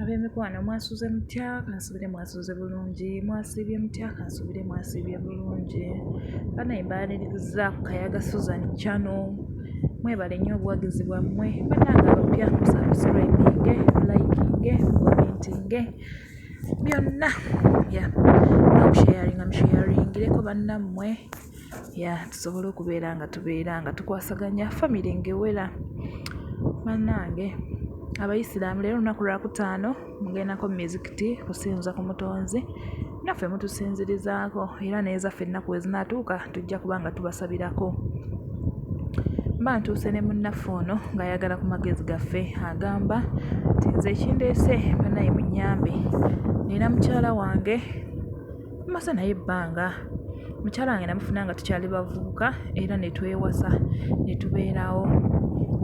Ab'emikwano mwasuze mutya? Kansubire mwasuze bulungi. Mwasiibye mutya? Kansubire mwasiibye bulungi. Banaye mbaaniriza ku Kayaga Susan Channel. Mwebale nnyo obuwagizi bwammwe. Bannange abapya musubscribinge, likinge, commentinge byonna ya n'okusharinga musharingireko bannammwe ya tusobole okubeera nga tubeera nga tukwasaganya famire ng'ewera. Bannange abayisiraamu leero olunaku lwakutaano mugendako mu mizikiti kusinza ku mutonzi naffe mutusinzirizaako era n'ezaffe ennaku we zinaatuuka tujja kuba nga tubasabirako. Mba ntuuse ne munnaffe ono ng'ayagala ku magezi gaffe agamba nti nze ekindeese bannaye munnyambe nina mukyala wange mmaze naye ebbanga mukyala wange namufuna nga tukyali bavubuka era ne twewasa ne tubeerawo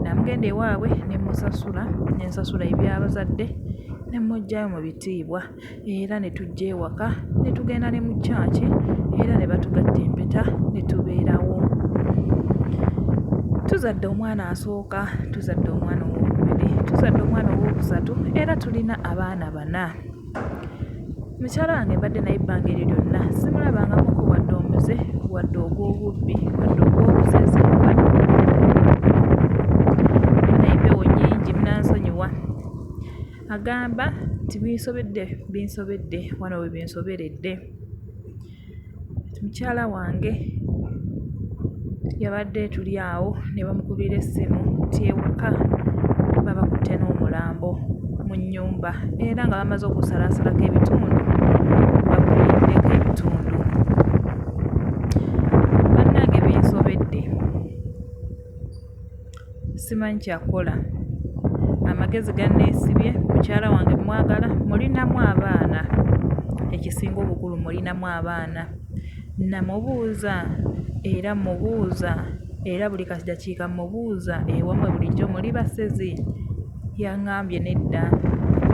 namugenda ewaabwe ne musasula ne nsasula eby'abazadde ne mmuggyayo mu bitiibwa era ne tujja ewaka ne tugenda ne mu kyaki era ne batugatta empeta ne tubeerawo. Tuzadde omwana asooka, tuzadde omwana owookubiri, tuzadde omwana owookusatu era tulina abaana bana. Mukyala wange mbadde naye ebbanga eryo lyonna simulabangamuko wadde omuze wadde ogw'obubbi wadde ogw'obusezi wadde naye empewo nnyingi munansonyiwa. Agamba nti binsobedde binsobedde wano we binsoberedde. Mukyala wange yabadde tuli awo ne bamukubira essimu nti ewaka babakutte n'omulambo mu nnyumba era nga bamaze okusalaasalako ebitundu baguliddeko ebitundu. Bannange binsobedde. Simanyi kyakukola. Amagezi ganneesibye, mukyala wange mmwagala, mulinamu abaana. Ekisinga obukulu mulinamu abaana. Namubuuza era mmubuuza era buli kadakiika mmubuuza ewammwe bulijjo muli basezi? Yang'ambye nedda,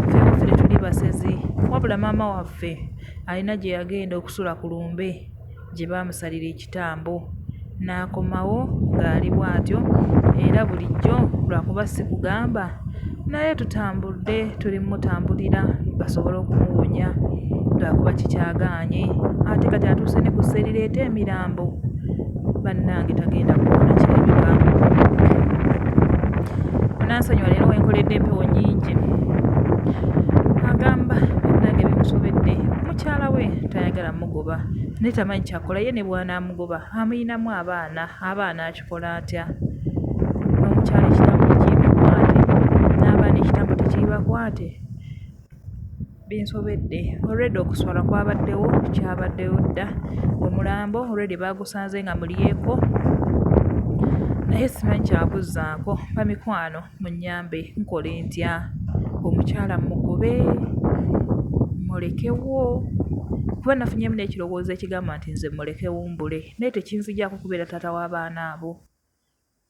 ffe ewaffe tetuli basezi wabula maama waffe alina gye yagenda okusula ku lumbe. Gye baamusalira ekitambo n'akomawo ng'ali bw'atyo era bulijjo lwakuba sikugamba naye tutambudde tuli mmutambulira basobole okumuwonya lwakuba kikyagaanye ate kati atuuse ne ku ssa erireeta emirambo bannange tagenda kuwona kirabika. Munansonyiwa leero we nkoledde empewo nnyingi. Agamba bannange bimusobedde mukyala we tayagala mugoba naye tamanyi kyakola ye ne bw'anaamugoba amuyinamu abaana abaana akikola atya n'omukyala ekitambo tekiimukwate n'abaana ekitambo tekiibakwate binsobedde already okuswala kwabaddewo kyabaddewo dda omulambo already baagusanze nga mulyeko naye simanyi kyakuzzaako bamikwano Munnyambe nkole ntya? Omukyala mmugobe? Mmulekewo? Kuba nafunyemu n'ekirowoozo ekigamba nti nze mmulekewo mbule naye tekinzigyako kubeera taata w'abaana abo.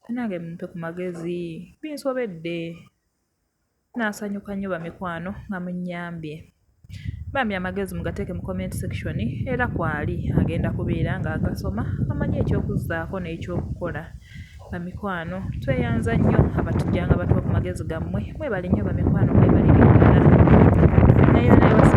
Bannange mumpe ku magezi, binsobedde. Nnaasanyuka nnyo bamikwano nga munnyambye. Bambi amagezi mugateeke mu comment section era kwali agenda kubeera nga agasoma amanye ekyokuzzaako n'ekyokukola. Bamikwano tweyanza nnyo abatujjanga batuwa ku magezi gammwe mwebale nnyo bamikwano mwebalire ddala. Naye naye.